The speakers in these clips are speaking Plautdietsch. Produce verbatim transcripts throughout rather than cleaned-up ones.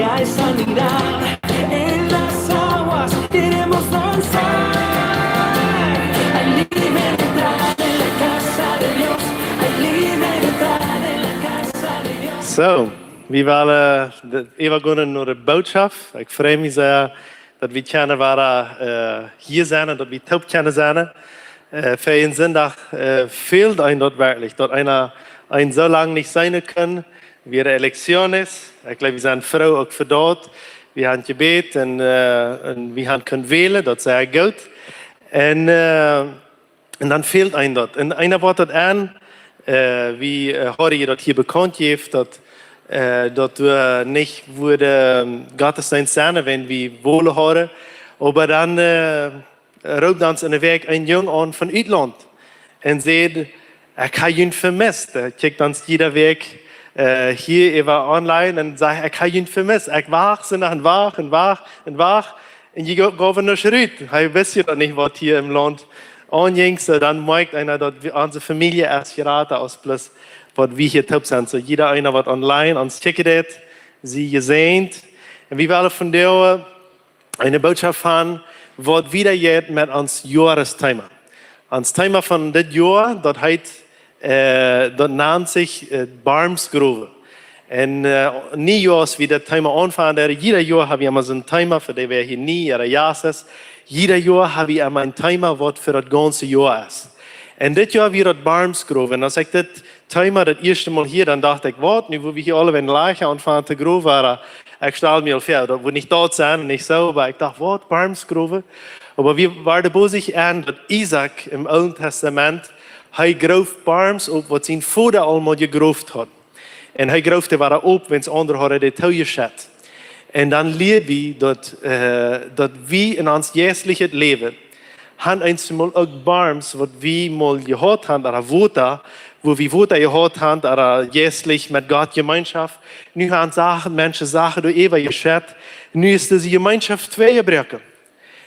Hay sanidad en las aguas, queremos danzar. Hay libertad en la casa de Dios, hay libertad en la casa de Dios. So, wie wellen de, äwagonen no de Botschaft. Ekj frei mie sea, daut wie kjennen wada, äh, hia sennen, daut wie toop kjennen sennen. Äh, fa een Sindach, äh, fält een daut werkjlich, daut eena, een soo lang nich sennen kunn, wieren Elecciones. Ekj jleew, wie sent froo uk fa daut. Wie haben jebät un, äh, un wie haben kunnen wälen, daut es sea goot. Un, äh, un dan fält een daut. Un eena woat daut aun, äh, wie, äh, hauden je daut hia bekaunt jeft, daut, äh, daut wie nich wudden, ähm, Gottesdeenst sennen, wan wie Wol hauden. Oba dan, äh, roopt ons enne Wäakj een Jung aun von Utland un sajcht: "Ekj hab junt vemist." Hee kjikjt ons jiede Wäakj, äh, hia äwa online un sajcht: "Ekj hab junt vemist. Ekj wacht Sindach un wacht un wacht un wacht." Un jie go-, gaven nuscht rut. Hee wist je daut nich, waut hia em Launt aunjinkj. So, dan moakjt eena, daut wie, onse Famielje es jrata aus bloos waut wie hia toop sent. So, jieda eena, waut online ons kjikjen deit, sie jesäajent. Un wie wellen vondoag eene Botschaft haben, waut wieda jeit met ons Joaresthema. Ons Thema von dit Joa, daut heet, äh, daut nant sikj, äh, Borms growen. Un, äh, Niejoa, aus wie daut Thema aunfangen, jieda Joa hab wie emma soon Thema, fa dee wäa hia nie, ooda Joa es. Jieda Joa hab wie emma een Thema, waut fa daut gaunze Joa es. Un dit Joa wia daut Borms growen. Un aus ekj dit Thema daut ieeschte Mol hieed, dan docht ekj: "Waut, nu woa wie hia aule een Lajcha aunfangen to growen?" Oba ekj stald mie aul väa, daut woat nich daut sennen, nich soo, oba ekj docht: "Waut, Borms growen?" Oba wie wieren bosich aun daut Isaak em Oolen Tastament, hee groof Borms opp, waut sien Voda aulmol jegroft haud. Un hee groof dee wada opp, wiels aundre hauden dee toojeschett. Un dan lieed wie daut, äh, daut wie en ons jeistlichet Läwen han eenjemol uk Borms, waut wie mol jehaut han, ooda Wota, wua wie Wota jehaut han, ooda jeistlich met Gott Jemeenschoft. Nu han Sachen, Menschen Sachen doaräwa jeschett. Nu es dise Jemeenschoft twei jebroaken.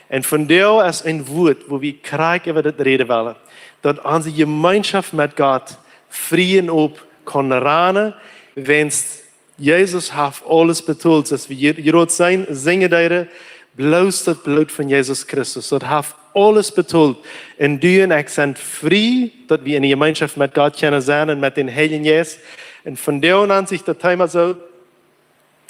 Un vondoag es een Wuat, wua wie krakjt äwa daut räden wellen, daut onse Jemeenschoft met Gott frie un opp kaun ranen, wiels Jesus haft aules betolt. Aus wie hia, hia rut sent, sinjen deeden, bloos daut Bloot von Jesus Christus. Daut haft aules betolt. Un du un ekj sent frie, daut wie enne Jemeenschoft met Gott kjennen sennen un met dän Heiljen Jeist. Un vondoag nant sikj daut Thema soo,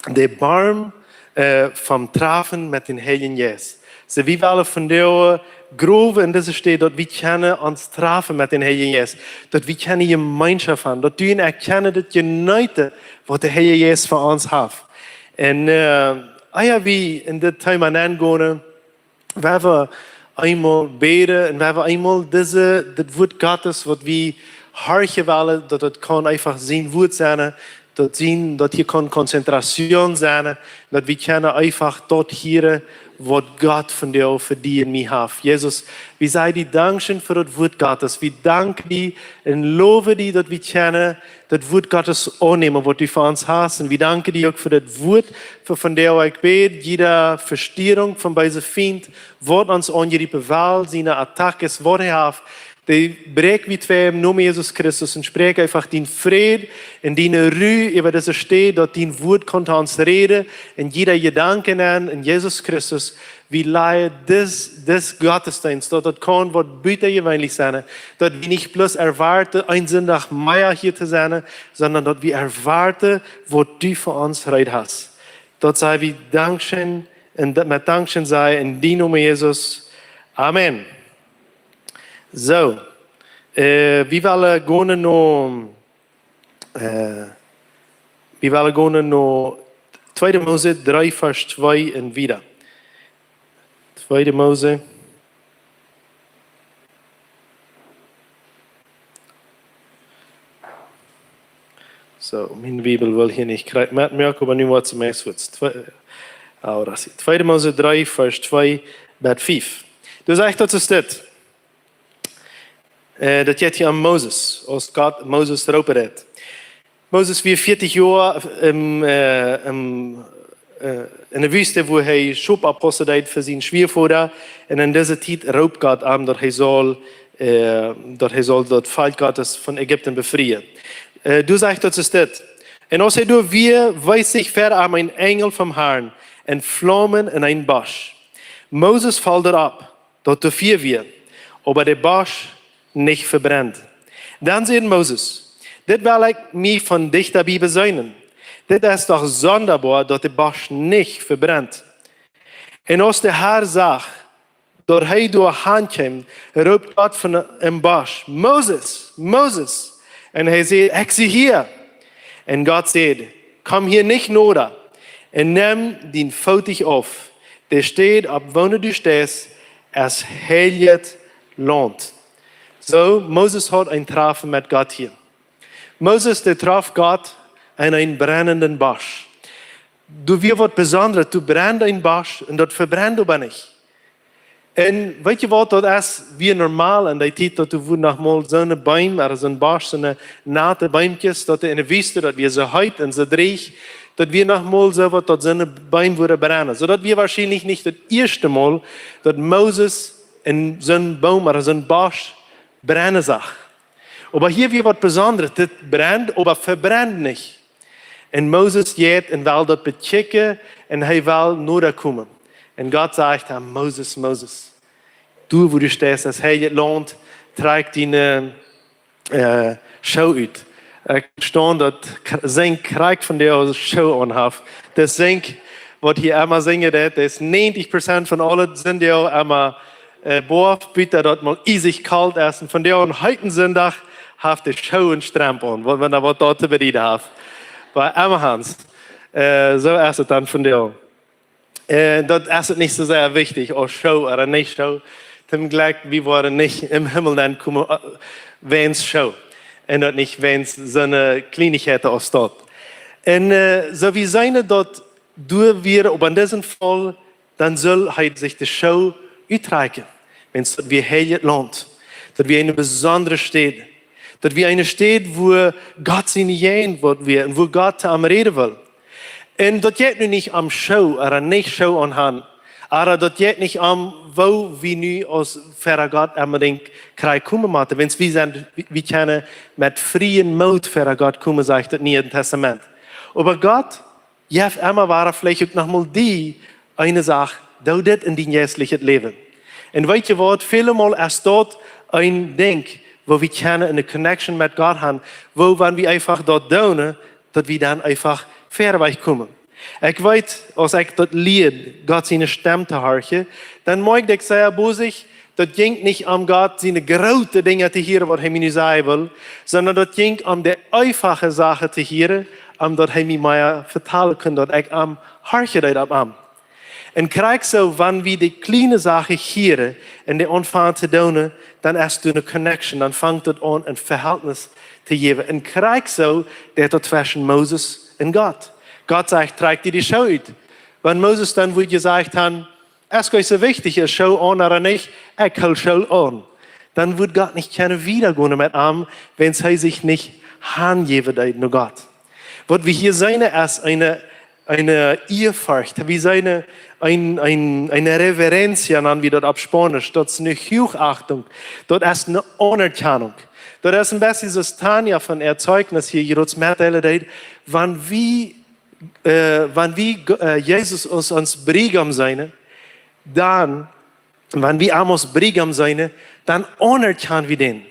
de Borm, äh, vom Trafen met dän Heiljen Jeist. So, wie wellen vondoag growen en dise Städ, daut wie kjennen ons trafen met dän Heiljen Jeist, daut wie kjennen Jemeenschoft han, daut du un ekj kjennen daut jeneeten, waut de Heilje Jeist fa ons haft. Un, äh, ea wie en dit Thema nengonen, wie wellen eemol bäden un wie wellen eemol dise, dit Wuat Gottes, waut wie horchen wellen, daut daut kaun eefach sien Wuat sennen, daut sien, daut hia kaun Konzentration sennen, daut wie kjennen eefach daut hieren, waut Gott vondoag fa die un mie haft. Jesus, wie sajen die Dankscheen fa daut Wuat Gottes. Wie danken die un lowen die, daut wie kjennen daut Wuat Gottes aunnämen, waut du fa ons hast. Un wie danken die uk fa daut Wuat fa vondoag. Ekj bäd, jiede Vestierunk vom beesen Fient, waut ons aunjriepen well, siene Attacken, waut hee haft, dee bräakj wie twei em Nomen Jesus Christus un spräakj eefach dän Fräd un dee Ru äwa dise Städ, daut dien Wuat kaun to ons räden, un jieda Jedanken aun, en Jesus Christus, wie lajen dis, dis Gottesdeenst, daut daut kaun waut butajeweenlich sennen, daut wie nich bloos erwoaten, een Sindach mea hia to sennen, sonda daut wie erwoaten, waut du fa ons reed hast. Daut saj wie Dankscheen, un daut met Dankscheen saj en dien Nomen Jesus. Amen. So, äh, wie wellen gonen no, äh, wie wellen gonen no Tweede Mose dree, Varsch twee un wieda. Tweede Mose. So, miene Bibel well hia nich krakjt metmoaken, oba nu woat see meist fuaz. Twee, ahora sí. Tweede Mose dree, Varsch twee bat fief. Doa sajcht daut soo dit. Äh, daut jeit hia om Moses, aus Gott Moses roopen deed. Moses wia vieetich Joa em, äh, em, äh, enne Wüste, wua hee Schop opppaussen deed fa sienen Schwiavoda. Un en dise Tiet roopt Gott am, daut hee saul, äh, daut hee saul daut Volkj Gottes von Ägipten befrieen. Äh, doa sajcht daut soo dit. Un aus hee doa wia, wees sikj ver am een Enjel vom Harn en Flaumen en een Bosch. Moses foll doaropp, daut doa Fia wia, oba de Bosch nich vebrend. Dan säd Moses: Dit well ekj mie von dichta bie beseenen. Dit es doch sondaboa, daut de Bosch nich vebrent. Un aus de Har sach, daut hee doa han kjeem, roopt Gott von em Bosch: Moses, Moses! Un hee säd: Ekj sie hia. Un Gott säd: Komm hia nich noda, un nem dien Footich auf. De Städ, opp woone du steist, es heiljet Launt. Soo, Moses haud een Trafen met Gott hia. Moses, dee trof Gott en een brennenden Bosch. Doa wia waut Besondret, doa brennd een Bosch un daut vebrennd oba nich. Un weet jie waut, daut es, wia normal en dee Tiet, daut doa wia noch mol soone Beem, ooda soon Bosch, soone nate Beemkjes, daut doa en de Wüste, daut wia soo heet un soo dreech, daut wia noch mol soo waut, daut soone Beem wudden brennen. Soo daut wia woarschienlich nich daut ieeschte Mol, daut Moses en soon Boom ooda soon Bosch brennen sach. Oba hia wia waut Besondret, dit brennd, oba vebrennd nich. Un Moses jeit un well daut bekjikjen un hee well noda komen. Un Gott sajcht am: Moses, Moses, du, wua du steist, es heiljet Launt, trakj diene, äh, Schoo ut. Ekj vestaunt daut K-, Singk krakjt vondoag Schoo aun haft. De Singk, waut hia emma sinjen deit, dee es näajentich Prozent von aule Sindach emma, äh, boa, buta daut mol iesich kolt es. Un vondoag, aun heeten Sindach, haft de Schoo un Stremp aun, wan, wan hee waut doa to bedieden haft. Oba emma Hans, äh, soo es et dan vondoag. Äh, daut es et nich soo sea wichtich, auf Schoo ooda nich Schoo. Toom Jlekj, wie woaren nich em Himmel nenkomen, äh, wäajens Schoo. Un daut nich wäajens soone Kjlienichkjeit aus daut. Un, äh, soo wie seenen daut doa wia, oba en disen Faul, dan sull hee sikj de Schoo uttrakjen. Wäajens daut wia heiljet Launt. Daut wia eene besondre Städ. Daut wia eene Städ, wua Gott siene Jäajenwoat wia un wua Gott to am räden wull. Un daut jeit nu nich om Schoo ooda nich Schoo aun han. Ooda daut jeit nich om, woo wie nu aus ver Gott onbedinjt kjrieen komen motten. Wäajens wie sent, wie, wie kjennen met frieen Moot ver Gott komen, sajcht daut Niee Tastament. Oba Gott jeft emma wada veleicht uk noch mol die eene Sach, doo dit en dien jeistlichet Läwen. Un weet jie waut, väle Mol es daut een Dinkj, wua wie kjennen eene Connection met Gott han, wua, wan wie eefach daut doonen, daut wie dan eefach wieda wajch komen. Ekj weet, aus ekj daut lieed, Gott siene Stemm to horchen, dan moakjt ekj sea bosich, daut jinkj nich om Gott siene groote Dinja to hieren, waut hee mie nu sajen wull, sonda daut jinkj om de eefache Sachen to hieren, om daut hee mie mea vetalen kunn, daut ekj am horchen deed opp am. Un krakjt soo, wan wie de kjliene Sachen hieren un dee aunfangen to doonen, dan es doa eene Connection, dan fangt daut aun een Vehältnis to jäwen. Un krakjt soo deit daut tweschen Moses un Gott. Gott sajcht: Trakj die de Schoo ut. Wan Moses dan wudd jesajcht han: Es goanich soo wichtich, es Schoo aun ooda nich, ekj hool Schoo aun. Dan wudd Gott nich kjennen wieda gonen met am, wäajens hee sikj nich hanjäwen deed no Gott. Waut wie hia seenen es eene, eene Ehrfurcht. Wie seenen eene, eene, eene reverencia, nanen wie daut opp Spaunisch. Daut es eene Huachachtunk. Daut es eene Aunerkjanunk. Daut es een bät soo aus Tanja von äa Zeugnis hia jrods metdeelen deed. Wan wie, äh, wan wie, äh, Jesus aus ons Briegaum seenen, dan, wan wie am aus Briegaum seenen, dan aunerkjanen wie dän.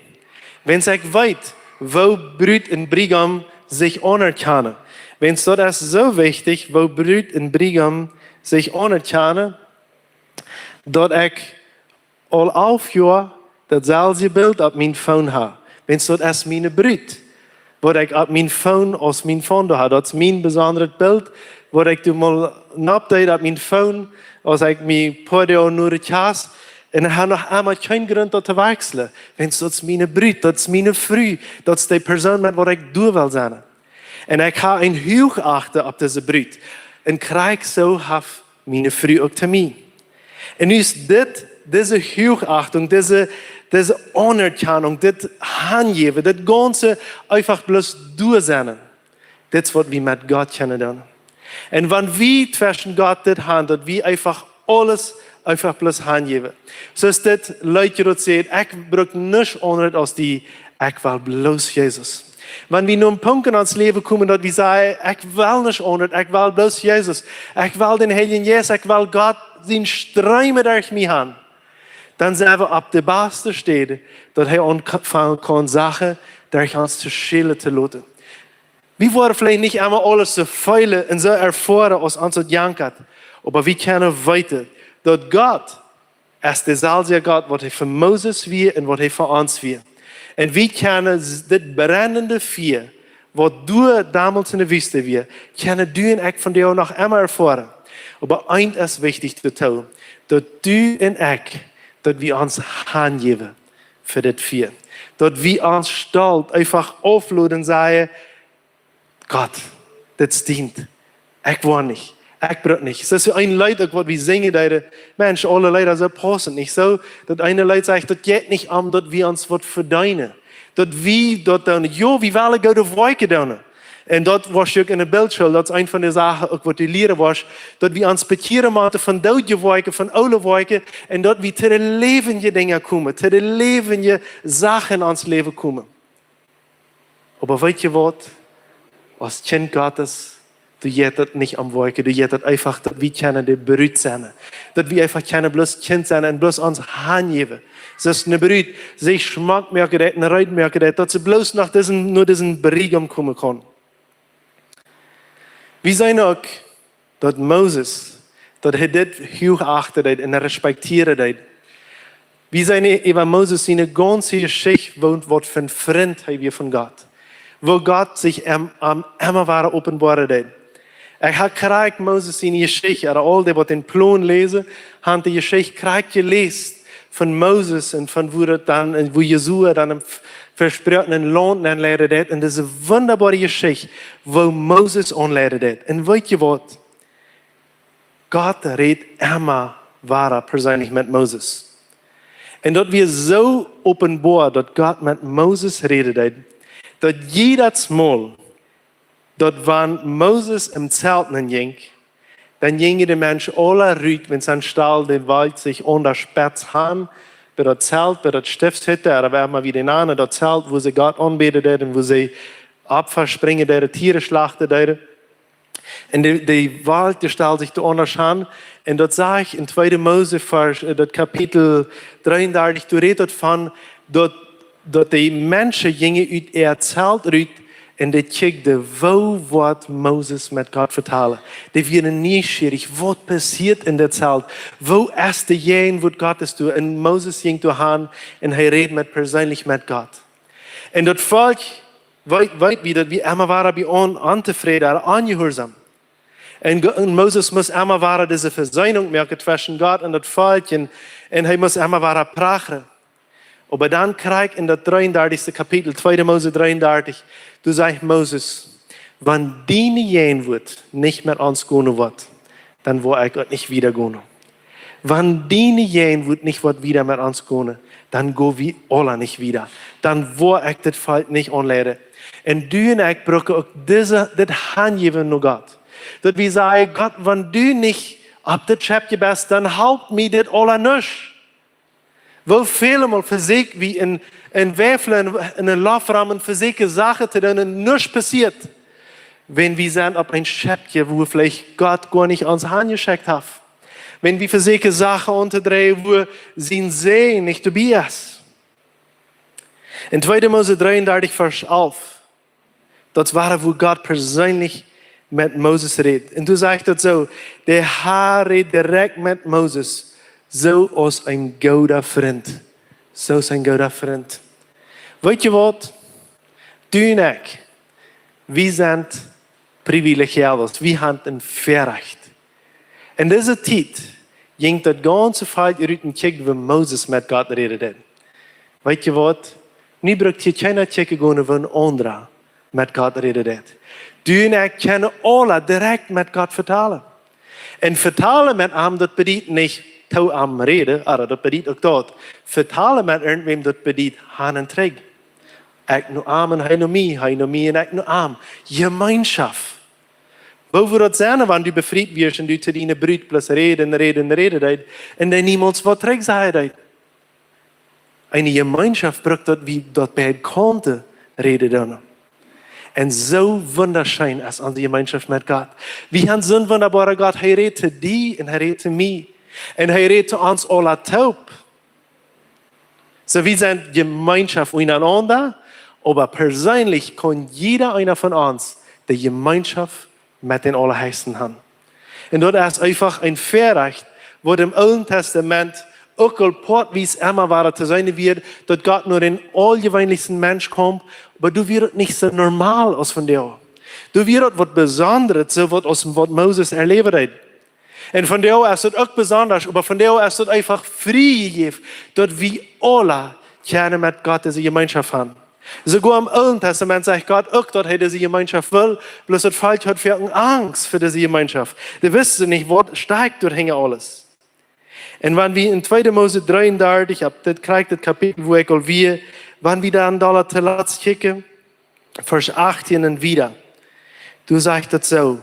Wäajens ekj weet, woo Brut un Briegaum sikj aunerkjanen. Wäajens daut es soo wichtich, woo Brut un Briegaum sikj aunerkjanen, daut ekj aul alf Joa daut selwje Bilt opp mien Phone ha. Wäajens daut es miene Brut, waut ekj opp mien Phone aus mien Fondo ha. Daut es mien besondret Bilt, waut ekj doa mol nopp deed opp mien Phone, aus ekj mie poa Doag no de Kjast. Un ekj ha noch emma kjeen Grunt daut to wajchslen. Wäajens daut es miene Brut, daut es miene Fru, daut es de Persoon met waut ekj doa well sennen. Un ekj ha eene Huachachten opp dise Brut. Un krakjt soo haft miene Fru uk to mie. Un nu es dit, dise Huachachtunk, dise, dise Aunerkjanunk, dit Hanjäwen, dit gaunze eefach bloos doa sennen. Dit es waut wie met Gott kjennen doonen. Un wan wie tweschen Gott dit han, daut wie eefach aules eefach bloos hanjäwen. Soo aus dit Leet daut sajcht: Ekj bruk nuscht aundret aus die, ekj well bloos Jesus. Wan wie no een Punkt en ons Läwen komen, daut wie sajen: "Ekj well nuscht aundret, ekj well bloos Jesus, ekj well dän Heiljen Jeist, ekj well Gott sien Stroom derch mie han", dan sent wie opp de baste Städ, daut hee aunfangen kaun Sachen derch ons to schälen to loten. Wie woaren veleicht nich emma aules soo feelen un soo erfoaren aus ons daut jankat, oba wie kjennen weeten, daut Gott es deeselwja Gott, waut hee fa Moses wia un waut hee fa ons wia. Un wie kjennen s-, dit brennende Fia, waut doa donmols en de Wüste wia, kjennen du un ekj vondoag noch emma erfoaren. Oba eent es wichtich to toonen, daut du un ekj, daut wie ons hanjäwen fa dit Fia. Daut wie ons Stolt eefach aufloden un sajen: "Gott, dit stiemt. Ekj woa nich. Ekj bruck nich." Soo aus een Leet uk, waut wie sinjen deeden, Mensch, aule Leeda soo paussen nich. Soo, daut eene Leet sajcht, daut jeit nich om, daut wie ons waut vedeenen. Daut wie daut dan, jo, wie wellen goode Woakjen doonen. Un daut wia uk en de Bildschool, daut es eent von de Sachen uk, waut du lieren woascht, daut wie ons bekjieren motten von doodje Woakjen, von oole Woakjen, un daut wie to de läwendje Dinja komen, to de läwendje Sachen en ons Läwen komen. Oba weetst du waut? Aus Kjint Gottes, du jeist daut nich om Woakjen, du jeist daut eefach, daut wie kjennen de Brut sennen. Daut wie eefach kjennen bloos Kjint sennen un bloos ons hanjäwen. Soo aus ne Brut sikj schmock moaken deit, ne reed moaken deit, daut see bloos no disen, no disen Briegaum komen kaun. Wie seenen uk, daut Moses, daut hee dit huach achten deed un respektieren deed. Wie seenen äwa Moses siene gaunze Jeschicht, woo, waut fa een Frint hee wia von Gott. Woo Gott sikj am, am emma wada openboaren deed. Ekj hab krakjt Moses siene Jeschicht, ooda aul dee, waut dän Plon läsen, haben de Jeschicht krakjt jeläst von Moses un von woo daut dan, un woo Josua dan em v-, vesproakne Launt aunleiden deed. Un dise wundaboare Jeschicht, woo Moses aunleiden deed. Un weetst du waut? Gott rät emma wada perseenlich met Moses. Un daut wia soo openboa, daut Gott met Moses räden deed, daut jiedet Mol, daut wan Moses em Zelt nenn jinkj, dan jinjen de Menschen aula rut, wan see aun Stal de Welt sikj aun de Spetz han, bie daut Zelt, bie daut Stiftshütte, ooda woo emma wie dän nanen, daut Zelt, wua see Gott aunbäden deeden un wua see Opfa brinjen deeden, Tieren schlachten deeden. Un de, de Welt, dee stald sikj doa aundasch aun. Un daut sajcht en tweede Mose, Varsch, äh, daut Kapitel dreeundartich, doa rät daut von, daut, daut de Menschen jinjen ut äa Zelt rut un dee kjikjten, woo woat Moses met Gott vetalen. Dee wieren nieschierich, waut passieet en daut Zelt? Woo es de Jäajenwoat Gottes doa? Un Moses jinkj doa han un hee räd met, perseenlich met Gott. Un daut Volkj, weet, weet wie, daut wia emma wada bie on-, ontofräd, onjehuarsom. Un Go-, un Moses must emma wada dise Vesöhnunk moaken tweschen Gott un daut Volkj un, un hee must emma wada prachren. Oba dan kjrieech ekj en daut dreeundartichste Kapitel, tweede Mose dreeundartich, doa sajcht Moses: "Wan diene Jäajenwoat nich met ons gonen woat, dan woa ekj uk nich wieda gonen. Wan diene Jäajenwoat nich woat wieda met ons gonen, dan go wie aula nich wieda. Dan woa ekj dit Volkj nich aunleiden." Un du un ekj brucken uk dise, dit hanjäwen no Gott. Daut wie sajen: "Gott, wan du nich opp dit Scheppje best, dan halpt mie dit aula nuscht." Woo väl mol vesieekj wie en, en Weifeln, en, en Loftraum vesieekjen Sachen to doonen un nuscht passieet. Wan wie sent opp een Scheppje, wua veleicht Gott goanich ons hanjeschekjt haft. Wan wie vesieekjen Sachen auntodreien, wua sien Säajen nich doabie es. En tweede Mose dreeundartich, Varsch alf, daut wia, wua Gott perseenlich met Moses räd. Un doa sajcht daut soo: "De Herr räd direkt met Moses, soo aus een gooda Frint." Soo aus een gooda Frint. Weetst du waut? Du un ekj, wie sent privilegiados, wie haben een Väarajcht. En dise Tiet jinkj daut gaunze Volkj rut un kjikjt, woo Moses met Gott räden deed. Weetst du waut? Nu bruckt hia kjeena kjikjen gonen, woo een aundra met Gott räden deed. Du un ekj kjennen aula direkt met Gott vetalen. Un vetalen met am, daut bediet nich to am räden, oba daut bediet uk daut. Vetalen met irjentwäm, daut bediet han un trigj. Ekj no am un hee no mie, hee no mie un ekj no am. Jemeenschoft. Woo wudd daut sennen, wan du befriet wieescht un du to diene Brut bloos räden, räden, räden deist, un dee niemols waut trigjsajen deist? Eene Jemeenschoft bruckt daut, wie daut beid Kaunten räden doonen. Un soo wundascheen es onse Jemeenschoft met Gott. Wie haben soon wundaboaren Gott. Hee rät to die un hee rät to mie. Un hee rät to ons aula toop. Soo, wie sent Jemeenschoft unjarenaunda, oba perseenlich kaun jieda eena von ons de Jemeenschoft met dän Aulahechsten haben. Un daut es eefach een Väarajcht, waut em Oolen Testament uk aul poatwies emma wada to seenen wia, daut Gott no dän aulajeweenlichsten Mensch kjeem, oba doa wia daut nich soo normal aus vondoag. Doa wia daut waut Besondret, soo waut aus waut Moses erläwen deed. Un vondoag es daut uk besonda, oba vondoag es daut eefach frie jejäft, daut wie aula kjennen met Gott dise Jemeenschoft haben. Soogoa em Oolen Testament sajcht Gott uk, daut hee dise Jemeenschoft well, bloos daut Volkj haud foaken Angst fa dise Jemeenschoft. Dee wisten nich, waut stakjt doa hinja aules. Un wan wie en tweede Mose dreeundartich, opp dit, krakjt dit Kapitel, wua ekj aul wia, wan wie dan doa toolatst kjikjen, Varsch achtieen un wieda, doa sajcht daut soo.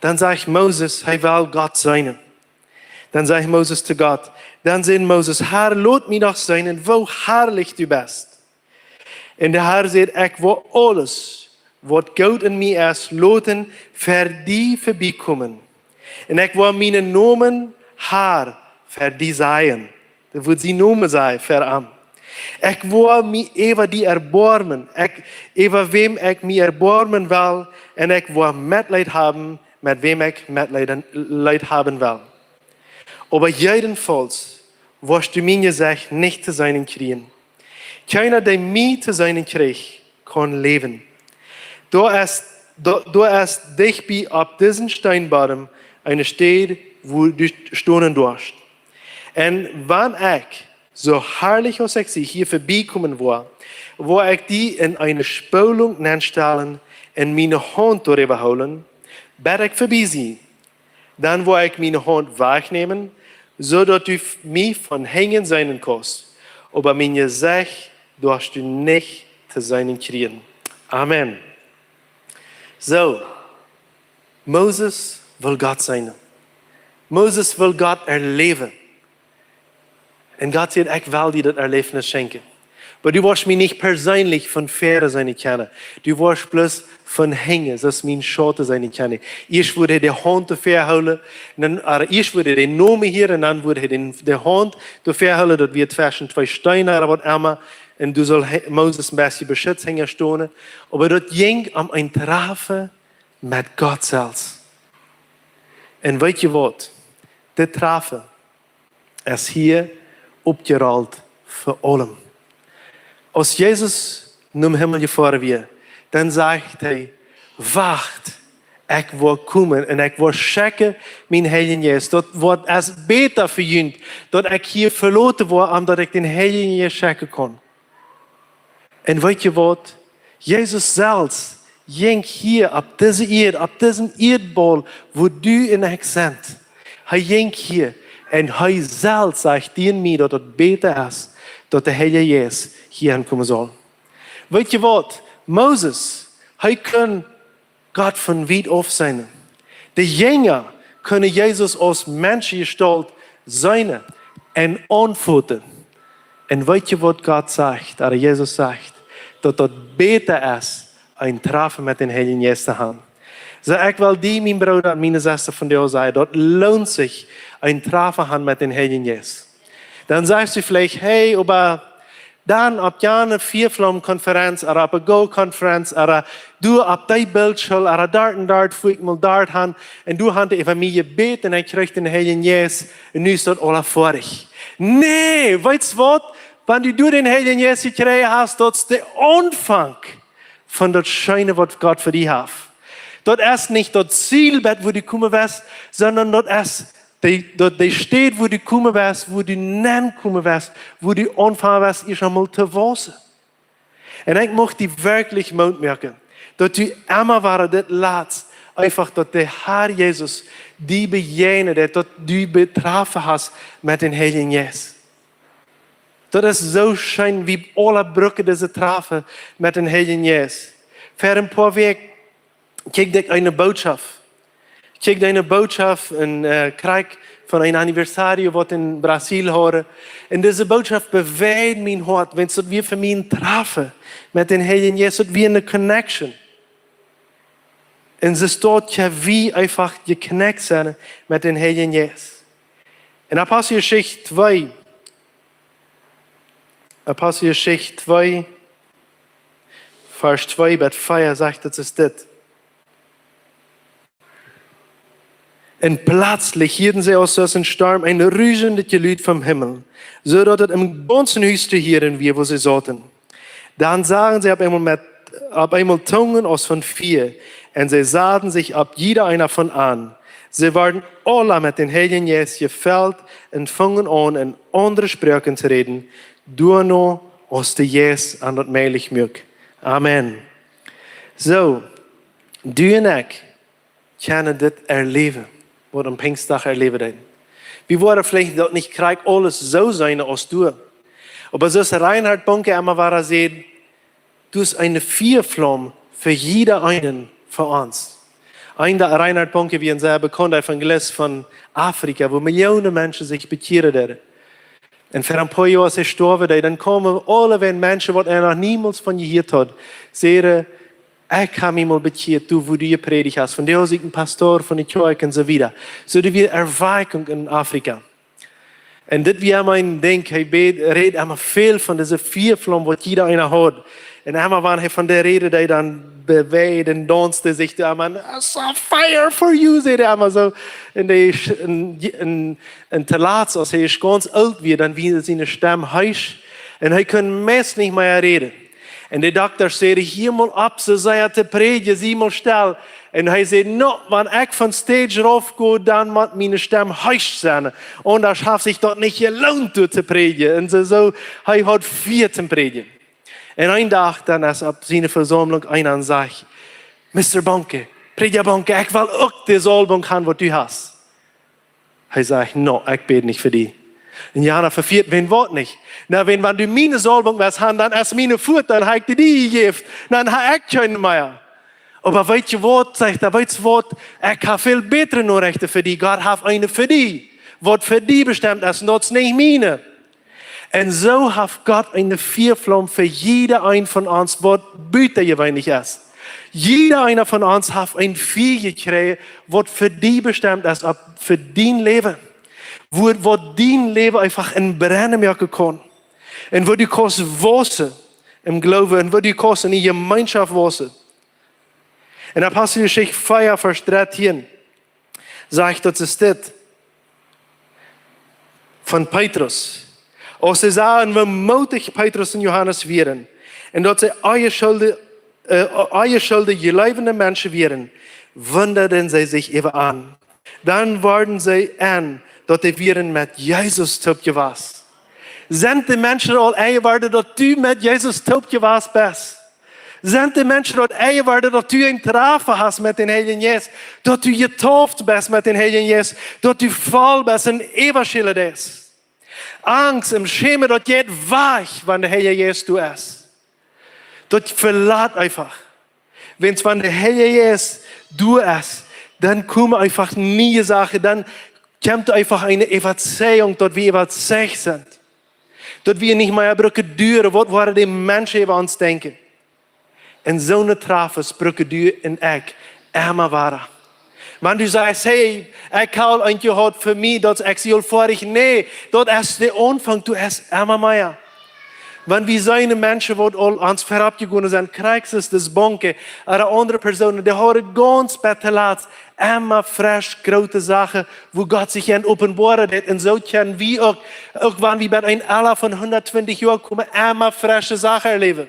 Dan sajcht Moses, hee well Gott seenen. Dan sajcht Moses to Gott, dan säd Moses: "Herr, lot mie doch seenen, woo harlich du best." Un de Herr säd: "Ekj woa aules, waut goot en mie es, loten ver die verbiekomen. Un ekj woa mienen Nomen Herr ver die sajen." Daut woat sien Nomen sennen ver am. "Ekj woa mie äwa die erboarmen, ekj, äwa wäm ekj mie erboarmen well, un ekj woa Metleet haben, met wäm ekj Metleet, Leet haben well. Oba jedenfaulls woascht du mien Jesecht nich to seenen kjrieen. Kjeena, dee mie to seenen kjricht, kaun läwen. Doa es, doa, doa es dicht bie opp disen Steenbodem eene Städ, wua du stonen doascht. Un wan ekj, soo harlich aus ekj sie, hia verbiekomen woa, woa ekj die en eene Spolunk nenstalen un miene Haunt doaräwa hoolen, bat ekj verbie sie. Dan woa ekj miene Haunt wajchnämen, soo daut du f-, mie von hinjen seenen kaust. Oba mien Jesecht doascht du nich to seenen kjrieen." Amen. Soo, Moses well Gott seenen. Moses well Gott erläwen. Un Gott sajcht: "Ekj well die daut Erläwnis schenkjen. Oba du woascht mie nich perseenlich von väaren seenen kjennen. Du woascht bloos von hinjen, soo aus mien Schauten seenen kjennen." Ieescht wudd hee de Haunt doa väahoolen, un dan, ea, ieescht wudd hee dän Nomen hieren, un dan wudd hee dän, de Haunt doa väahoolen, daut wia tweschen twee Steen, ooda waut emma. Un doa sull hee, Moses een bät beschitzt hinjen stonen. Oba daut jinkj om een Trafen met Gott selfst. Un weet jie waut? Dit Trafen es hia oppjerolt fa aulem. Aus Jesus nom Himmel jefoaren wia, dan sajcht hee: "Wacht, ekj woa komen un ekj woa schekjen mienen Heiljen Jeist. Daut woat, es bäta fa junt, daut ekj hia veloten woa, om daut ekj dän Heiljen Jeist schekjen kaun." Un weet jie waut? Jesus selfst jinkj hia opp dise Ieed, opp disen Ieedbaul, wua du un ekj sent. Hee jinkj hia un hee selfst sajcht die un mie, daut daut bäta es, daut de Heilje Jeist hia aunkomen saul. Weet jie waut? Moses, hee kunn Gott von wiet auf seenen. De Jinja kunnen Jesus aus Menschengestalt seenen un aunfoten. Un weet jie waut Gott sajcht, ooda Jesus sajcht? Daut daut bäta es, een Trafen met dän Heiljen Jeist to haben. Soo, ekj well die, mien Brooda un miene Sesta, vondoag sajen, daut loont sikj, een Trafen haben met dän Heiljen Jeist. Dan sajchst du veleicht: "Hey, oba dan opp jane Vierflaumenkonferenz, ooda opp de Go-Konferenz, ooda doa opp dee Bildschool, ooda doa un doa, wua ekj mol doa han, un doa han dee äwa mie jebät un ekj kjrieech dän Heiljen Jeist, un nu es daut aula foadich." Nä, weetst waut? Wan du doa dän Heiljen Jeist jekjräajen hast, daut es de Aunfank von daut Scheene, waut Gott fa die haft. Daut es nich daut Ziel, bat wua du komen woascht, sonda daut es de, daut, de Städ, wua du komen woascht, wua du nenkomen woascht, wua du aunfangen woascht, ieescht eemol to wausen. Un ekj mucht die werkjlich Moot moaken, daut du emma wada dit latst, eefach daut de Herr Jesus die bejäajnen deed, daut du een Trafen hast met dän Heiljen Jeist. Daut es soo scheen, wie aula brucken dise Trafen met dän Heiljen Jeist. Ver een poa Wäakj kjikjt ekj eene Bootschoft. Kjikj, eene Botschaft, een äh, Krakjt von een Anniversario, waut en Brasil haud. Un dise Botschaft bewäajd mien Hoat, wiels daut wia fa mie een Trafen met dän Heiljen Jeist, daut wia eene Connection. Un see steit, jo, woo eefach jeconnect sennen met dän Heiljen Jeist. En Aposteljeschicht twee, Aposteljeschicht twee, Varsch twee bat vea sajcht, daut es dit. Un pletslich hieeden see aus, aus een Storm, een ruschendet Jelud vom Himmel, soo daut et em gaunzen Hus to hieren wia, wua see sauten. Dann sagen sie auf einmal, mit, auf einmal Tungen aus von Feuer, und sie sahen sich auf jeder einer von an. Sie waren alle mit dem Heiligen Geist gefüllt und fingen an, in andere Sprachen zu reden, doano aus de Jeist an daut mäajlich muak. Amen. Soo, du un ekj kjennen dit erläwen, waut aum Pinjstdach erläwen deeden. Wie woaren veleicht daut nich krakjt aules soo seenen aus du. Oba soo aus Reinhard Bonnke emma wada säd, du best eene Fiaflaum fa jieda eenen von ons. Een Dach, Reinhard Bonnke wia een sea bekaunta Evangelist von Afrika, wua Millionen Menschen sikj bekjieren deeden. Un ver een poa Joa, aus hee storwen deed, dan kjeemen aule Menschen, waut hee noch niemols von jehieet haud, säden: "Ekj hab mie mol bekjieet, du, wua du jeprädicht hast. Von die aus ekj een Pastor von de Kjoakj" un soo wieda. Soo, doa wia Erwakjunk en Afrika. Un dit wia mien Dinkj, hee bät, räd emma väl von dise Fiaflaum, waut jieda eena haud. Un emma wan hee von dee räd, dee dan bewäajd un daunst sikj doa emma: "I saw fire for you", säd hee emma soo. Un dee, un, un, un toolatst, aus hee gaunz oolt wia, dan wia siene Stemm heesch. Un hee kunn meist nich mea räden. Un de Dokta säd: "Hia mol opp, soo sea to prädjen, sie mol stell." Un hee säd: "No, wan ekj von stage rauf go, dan mott miene Stemm heesch sennen. Aundasch haft sikj daut nich jeloont, doa to prädjen." Un soo, soo, hee haud Fia toom prädjen. Un een Dach, dan es opp siene Vesaumlunk eena un sajcht: "Mister Bonnke, Prädja Bonnke, ekj well uk de Saulwunk han, waut du hast." Hee sajcht: "No, ekj bäd nich fa die." Un jana vefieet: "Wan waut nich?" "Na, wan, wan du miene Saulwunk west han, dan es miene fuat, dan hab ekj die jejäft. Dan hab ekj kjeene mea." "Oba weetst waut", sajcht hee, "weetst waut? Ekj hab väl bätre Norechten fa die. Gott haft eene fa die, waut fa die bestemt es, un daut es nich miene." Un soo haft Gott eene Fiaflaum fa jieda een von ons, waut butajeweenlich es. Jieda eena von ons haft een Fia jekjräajen, waut fa die bestemt es, opp, fa dien Läwen. Wua, waut dien Läwen eefach en brennen moaken kaun. Un wua du kaust wausen em Gloowen, un wua du kaust en de Jemeenschoft wausen. En Aposteljeschicht vea, Varsch dartieen, sajcht, daut es dit von Petrus. Aus see sagen, woo mootich Petrus un Johanes wieren, un daut see onjeschuldige, äh, onjeschuldige jleewende Menschen wieren, wundaden see sikj äwa an. Dan worden see en, daut dee wieren met Jesus toop jewast. Sent de Menschen aul enjeworden, daut du met Jesus toop jewast best? Sent de Menschen daut enjeworden, daut du een Trafen hast met dän Heiljen Jeist, daut du jetauft best met dän Heiljen Jeist, daut du voll best un äwaschellen deist? Angst un Schämen, daut jeit wajch, wan de Heilje Jeist doa es. Daut velat eefach. Wan, wan de Heilje Jeist doa es, dan komen eefach niee Sachen, dan kjemt eefach eene Äwazeichunk, daut wie äwazeicht sent. Daut wie nich mea brucken duaren, waut woaren de Menschen äwa ons denkjen? Un soone Trafes brucken du un ekj emma wada. Wan du sajchst: "Hey, ekj hab aul een jehaut fa mie, daut ekj sie aul foadich." Nä, daut es de Aunfank, du hast emma mea. Wan wie seenen Menschen, waut aul ons verop jegonen sent, Christus, daut Bonnke, ooda aundre Persoonen, dee haben gaunz bat toolatst emma fresch groote Sachen, wua Gott sikj an openboaren deit. Un soo kjennen wie uk, uk wan wie bat een Ella von hundattwintich Joa komen, emma fresche Sachen erläwen.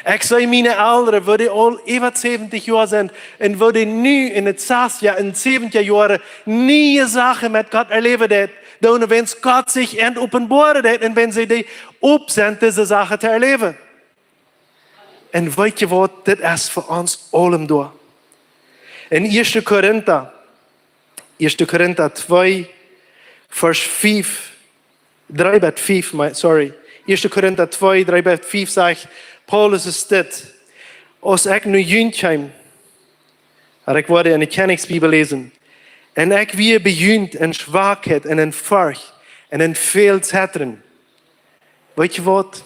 Ekj see miene Elren, woo dee aul äwa säwentich Joa sent, un woo dee nu en daut sastje un säwentje Joa niee Sachen met Gott erläwen deit, dan wan Gott sikj an openboaren deit un wan see dee op sent, dise Sachen to erläwen. Un weetst du waut, dit es fa ons aulem doa. En Ieeschte Korinta, Ieeschte Korinta twee, Varsch fief, dree bat fief, mei-, sorry. Ieeschte Korinta twee, dree bat fief sajcht Paulus es dit: "Aus ekj no junt kjeem, Oba ekj woa en de Kjennichsbibel läsen. Un ekj wia bejunt en Schwakheit un en Forcht un en väl Zetren. Weetst waut?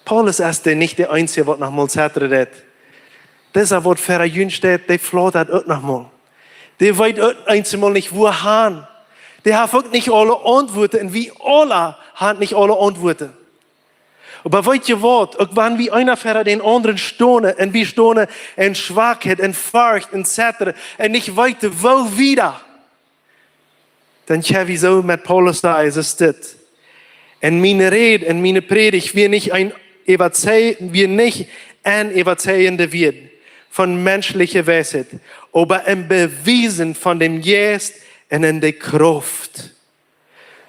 Paulus es de, nich de eensje, waut noch mol zetren deit. Disa, waut ver junt steit, dee flaut daut uk noch mol. Dee weet uk eenjemol nich, wua han. Dee haft uk nich aule Auntwuaten un wie aula han nich aule Auntwuaten. Oba weetst waut? Uk wan wie eena ver dän aundren stonen un wie stonen en Schwakheit, en Forcht, en Zetren un nich weeten, woo wieda, dan kjenn wie soo met Paulus sajen, es dit: Un miene Räd un miene Prädicht wia nich een äwazei-, wia nich en äwazeijende Wieed von menschliche Weisheit, oba en Bewiesen von däm Jeist un en de Krauft.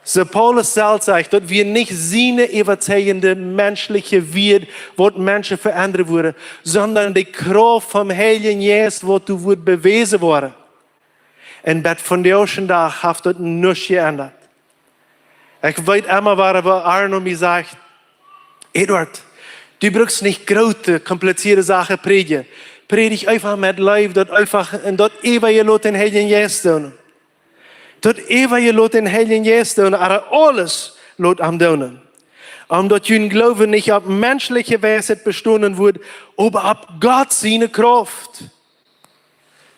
Soo Paulus selfst sajcht, daut wia nich siene äwazeijende menschliche Wieed, waut Menschen veendren wudden, sonda de Krauft vom Heiljen Jeist, waut doa wudd bewäsen woaren. Un bat vondoag dän Dach haft daut nuscht jeendat. Ekj weet emma, wua, wua Arno mie sajcht: "Eduard, du brukst nich groote, komplizierte Sachen prädjen. Prädj eefach met Leew, daut eefach, un daut äwaje lot dän Heiljen Jeist doonen. Daut äwaje lot dän Heiljen Jeist doonen, oba aules lot am doonen. Omdaut jun Gloowen nich opp menschliche Weisheit bestonen woat, oba opp Gott siene Krauft."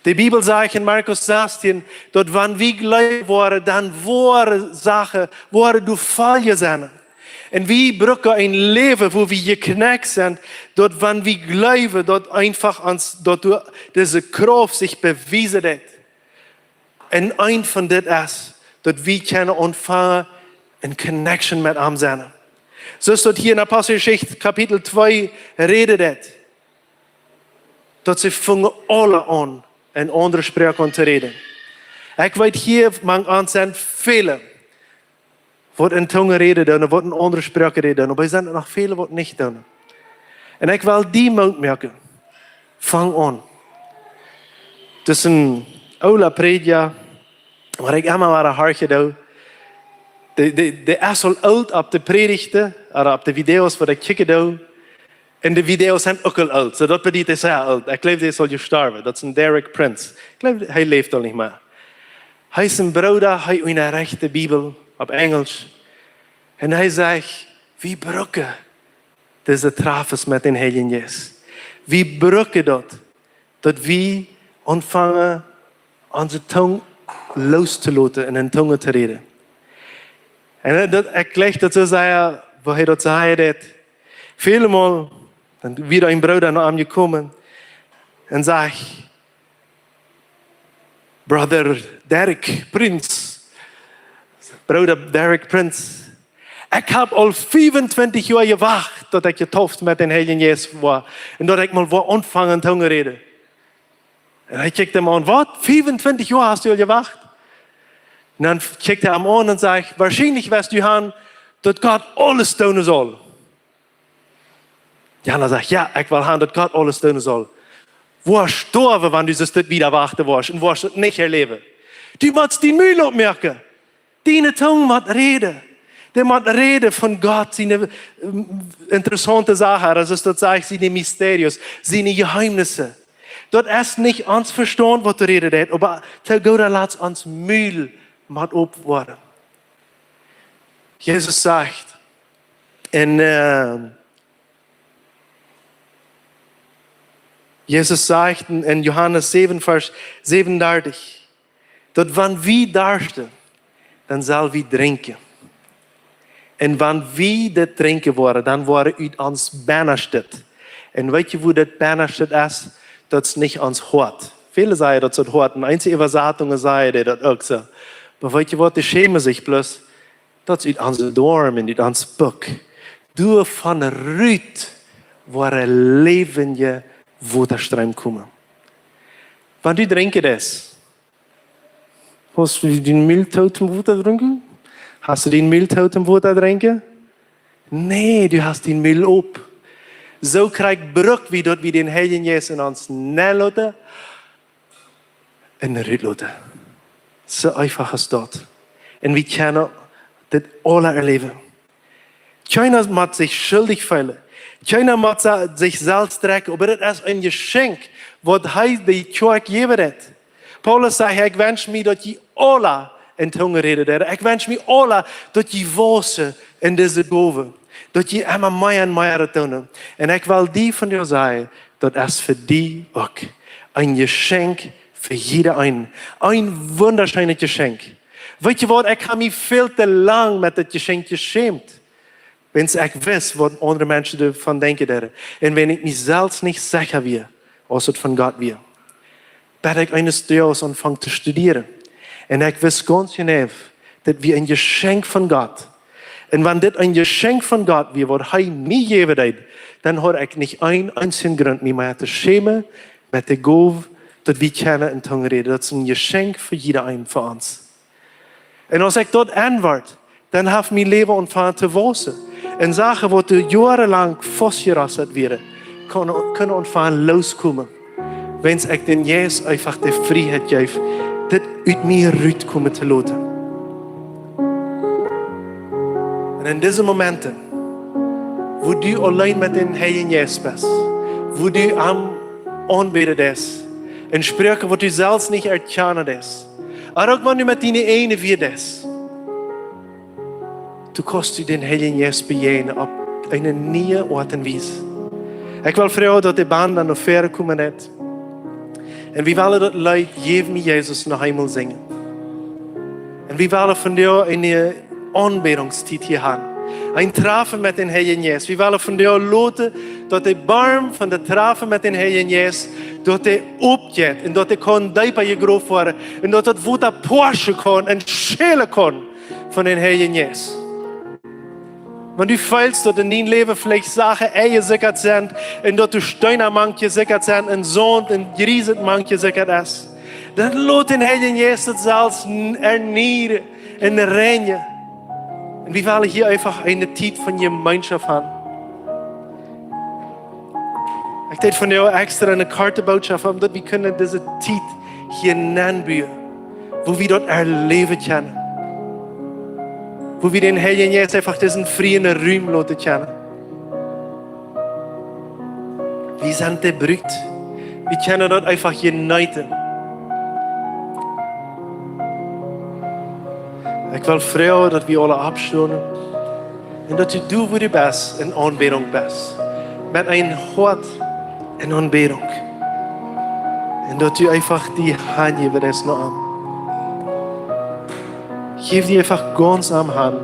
De Bibel sajcht en Markus sastieen, daut wan wie jleewen woaren, dan woaren Sachen, woaren doa Foljen sennen. Un wie brucken een Läwen, wua wie jekjnakjt sent, daut wan wie jleewen, daut eefach ons, daut doa dise Krauft sikj bewiesen deit. Un eent von dit es, daut wie kjennen aunfangen en connection met am sennen. Soo aus daut hia en Aposteljeschicht Kapitel twee räden deit, daut see fungen aule aun, en aundre Sproaken aun to räden. Ekj weet, hia mank ons sent väle, waut en Tungen räden doonen, waut en aundre Sproaken räden doonen, oba doa sent noch väle, waut nich doonen. Un ekj well die Moot moaken: Fang aun. Daut es een oola Prädja, waut ekj emma wada horchen doo. Dee, dee, dee es aul oolt opp de Prädjen, ooda opp de Videos, waut ekj kjikjen doo. Un de Videos sent uk aul oolt, soo daut bediet, dee es sea oolt. Ekj jleew, dee es aul jestorwen. Daut es een Derek Prince. Ekj jleew, hee läft aul nich mea. Hee es een Brooda, hee unjarecht de Bibel opp Enjelsch. Un hee sajcht: "Wie brucken dise Treffens met dän Heiljen Jeist. Wie brucken daut, daut wie aunfangen, onse Tung loostoloten un en Tungen to räden." Un daut, ekj jleich daut soo sea, woo hee daut säd, daut väle Mol, dan wia een Brooda no am jekomen un säd: "Brother Derek Prince, Brooda Derek Prince, ekj hab aul fiefuntwintich Joa jewacht, daut ekj jetauft met dän Heiljen Jeist woa, un daut ekj mol woa aunfangen Tungen räden." Un hee kjikjt am aun: "Waut? Fiefuntwintich Joa hast du aul jewacht?" Un dan kjikjt hee am aun un sajcht: "Woarschienlich west du han, daut Gott aules doonen saul." Jana sajcht: "Jo, ekj well han, daut Gott aules doonen saul." "Woascht stoawen, wan du soo wieda wachten woascht, un woascht daut nich erläwen. Du motst dien Mul opmoaken. Diene Tung mott räden. Dee mott räden von Gott siene, ähm, interessaunte Sachen, aulsoo daut sajcht, siene Mysterios, siene Jeheemnisse." Daut es nich ons Vestaunt, waut to räden deit, oba to gooda Latst ons Mul mott op woaren. Jesus sajcht en, äh, Jesus sajcht en, en Johanes säwen, Varsch säwenundartich, daut wan wie darschten, dan sell wie drinkjen. Un wan wie dit drinkjen woaren, dan woat ut ons Bennastet. Un weetst du, woo daut Bennastet es? Daut es nich ons Hoat. Väle sajen, daut es daut Hoat. Un eenje Äwasatungen sajen dee daut uk soo. Oba weetst du waut, dee schämen sikj bloos. Daut es ut onse Doarm un ut ons Buck. Doa von rut woaren läwendje Wotastroom komen. Wan du drinkjen deist, hast du dien Mul too toom Wota drinkjen? Hast du dien Mul too toom Wota drinkjen? Nä, du hast dien Mul op. Soo krakjt bruk wie daut, wie dän Heiljen Jeist en ons nenloten un rutloten. Soo eefach es daut. Un wie kjennen dit aula erläwen. Kjeena mott sikj schuldich feelen. Kjeena mott sikj selfst drekjen, oba daut es een Jeschenkj, waut hee de Kjoakj jäwen deit. Paulus sajcht: "Ekj wensch mie, daut jie aula en Tungen räden doonen. Ekj wensch mie aula, daut jie wausen en dise Gowen, daut jie emma mea un mea daut doonen." Un ekj well die vondoag sajen, daut es fa die uk een Jeschenkj fa jieda eenen. Een wundascheenet Jeschenkj. Weetst waut, ekj hab mie väl too lang met daut Jeschenkj jeschämt, wiels ekj wist, waut aundre Menschen doavon denkjen deeden. Un wan ekj mie selfst nich secha wia, aus et von Gott wia, bat ekj eenes Doages aunfunk to studieren. Un ekj wist gaunz jeneiw, daut wia een Jeschenkj von Gott. Un wan dit een Jeschenkj von Gott wia, waut hee mie jäwen deed, dan haud ekj nich een eensjen Grunt mie mea to schämen met de Gow, daut wie kjennen en Tungen räden. Daut es een Jeschenkj fa jieda eenen von ons. Un aus ekj daut enwort, dan haft mien Läwen aunfangen to wausen. Un Sachen, waut doa joarenlang faustjerasselt wieren, kunnen, kunnen aunfangen looskomen, wiels ekj dän Jeist eefach de Frieheit jeef, dit ut mie rutkomen to loten. Un en dise Momenten, wua du auleen met dän Heiljen Jeist best, wua du am aunbäden deist, en Sproaken, waut du selfst nich erkjanen deist, ooda uk wan du met diene eejne Wieed deist, du kaust dän Heiljen Jeist bejäajnen opp eene niee Oat un Wies. Ekj well froagen, daut de Band dan no väaren komen deit. Un wie wellen daut Leet Jeff mie Jesus noch eemol sinjen. Un wie wellen vondoag eene Aunbädungstiet hia haben. Een Trafen met dän Heiljen Jeist. Wie wellen vondoag loten, daut de Boom von daut Trafen met dän Heiljen Jeist, daut dee opjeit un daut dee kaun deepa jegroft woaren un daut daut Wota poaschen kaun un schellen kaun von dän Heiljen Jeist. Wan du feelst, daut en dien Läwen veleicht Sachen enjesikjat sent un daut doa Steena mank jesikjat sent un Saunt un Jrieset mank jesikjat es, dan lot dän Heiljen Jeist daut selfst n-, ernieren un reinjen. Un wie wellen hia eefach eene Tiet von Jemeenschoft haben. Ekj deed vondoag extra eene korte Bootschoft, om daut wie kjennen dise Tiet hia nenbuen, wua wie daut erläwen kjennen, wua wie dän Heiljen Jeist eefach disen frieen Rum loten kjennen. Wie sent de Brut. Wie kjennen daut eefach jeneeten. Ekj well froagen, daut wie aule oppstonen un daut du doa, wua du best, en Aunbädunk best, met een Hoat en Aunbädunk. Un daut du eefach die hanjäwen deist no am. Jeff die eefach gaunz am han.